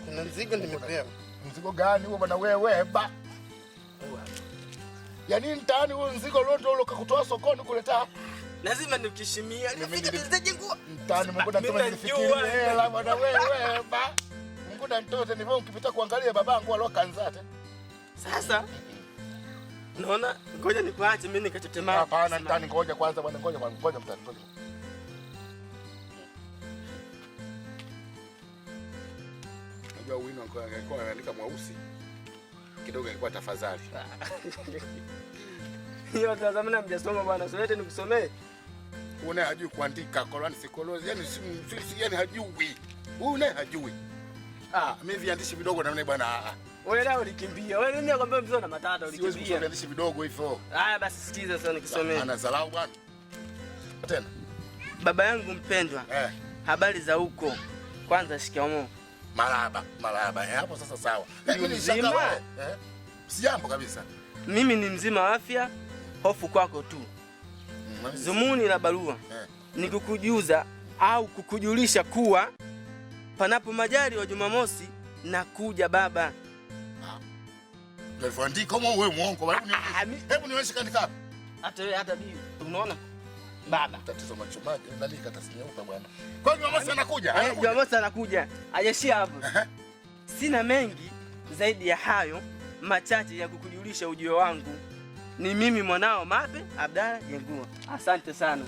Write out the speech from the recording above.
Kuna mzigo nimepewa. Mzigo gani huo bwana wewe ba? Yaani mtaani huo mzigo lote ule ukakutoa sokoni kuleta hapa. Lazima nikishimia. Nifike tuzijengua. Mtaani Mungu na Mimi tuma nifikirie najua. hela bwana wewe ba. Mungu na nitote nivyo ukipita kuangalia babangu alokanzate. Sasa naona ngoja nikuache mimi nikachote maji. Hapana mtaani, ngoja kwanza bwana, ngoja kwanza, ngoja mtaani, ngoja. Najua wino angekuwa anaandika mweusi kidogo ingekuwa tafadhali. Hiyo tazamana mjasoma bwana, solete nikusomee. Huyu naye hajui kuandika Qur'an sikolozi, yani yani hajui. Huyu naye hajui. Ah, mimi viandishi vidogo namna bwana. Ah, Wewe leo ulikimbia. Wewe nini akwambia mzee na matata siwezi kusoma ulikimbia. viandishi vidogo hivyo. Haya basi sikiza sasa nikusomee. Anadharau bwana. Tena. Baba yangu mpendwa, Eh, habari za huko? Kwanza shikamoo. marahaba, marahaba. Eh, hapo sasa sawa. Ni Mimi nishangaa mzima? wewe. Eh. Sijambo kabisa. Mimi ni mzima wa afya, hofu kwako tu. Zumuni la barua ni kukujuza au kukujulisha kuwa panapo majaliwa Jumamosi na kuja baba. Nilivyoandika kama wewe muongo. Hebu Ah, nionyeshe. Hebu nionyeshe kaandika wapi? Hata wewe hata bibi, unaona? Baba. Tatizo macho maji, nani karatasi nyeupe bwana. Kwa hiyo Jumamosi anakuja. Anakuja. Jumamosi anakuja. Hajashia hapo. Ehe. Sina mengi zaidi ya hayo machache ya kukujulisha ujio wangu. Ni mimi mwanao Mape Abdalla Jengua. Asante sana.